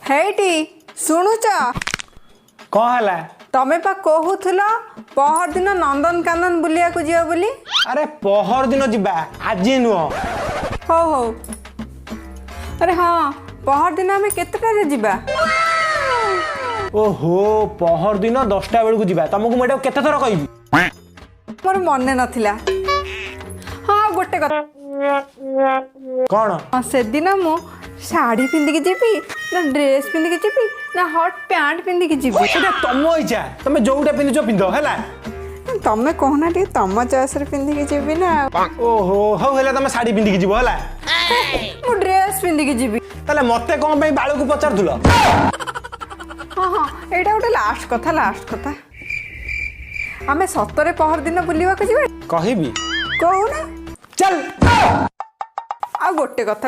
ହେଇଟି ଶୁଣୁଛ? କଣ ହେଲା? ତମେ ପା କହୁଥିଲ ପହରଦିନ ନନ୍ଦନକାନନ ବୁଲିବାକୁ ଯିବ ବୋଲି। ଆରେ, ପହର ଦିନ ଯିବା, ଆଜି ନୁହଁ। ହଉ ହଉ। ଆରେ ହଁ, ପହରଦିନ ଆମେ କେତେଟାରେ ଯିବା? ଓହୋ, ପହର ଦିନ 10ଟା ବେଳକୁ ଯିବା। ତମକୁ ମୁଁ ଏଇଟା କେତେ ଥର କହିବି? ମୋର ମନେ ନଥିଲା। ହଁ, ଆଉ ଗୋଟେ କଥା। କଣ? ହଁ, ସେଦିନ ମୁଁ ଶାଢ଼ୀ ପିନ୍ଧିକି ଯିବି ନା ଡ୍ରେସ୍ ପିନ୍ଧିକି ଯିବି ନା ହଟ୍ ପ୍ୟାଣ୍ଟ ପିନ୍ଧିକି ଯିବି? ଏଇଟା ତମ ଇଚ୍ଛା, ତମେ ଯୋଉଟା ପିନ୍ଧୁଛ ପିନ୍ଧ, ହେଲା? ତମେ କହୁନା ଟିକେ, ତମ ଚଏସରେ ପିନ୍ଧିକି ଯିବି ନା ଆଉ। ଓହୋ, ହଉ ହେଲା, ତମେ ଶାଢ଼ୀ ପିନ୍ଧିକି ଯିବ, ହେଲା? ମୁଁ ଡ୍ରେସ୍ ପିନ୍ଧିକି ଯିବି। ତାହେଲେ ମତେ କଣ ପାଇଁ ବାଳକୁ ପଚାରୁଥିଲ? ହଁ, ଏଇଟା ଗୋଟେ ଲାଷ୍ଟ କଥା, ଲାଷ୍ଟ କଥା। ଆମେ ସତରେ ପହରଦିନ ବୁଲିବାକୁ ଯିବା? କହିବି? କହୁନା। ଚାଲ। ଆଉ ଗୋଟେ କଥା।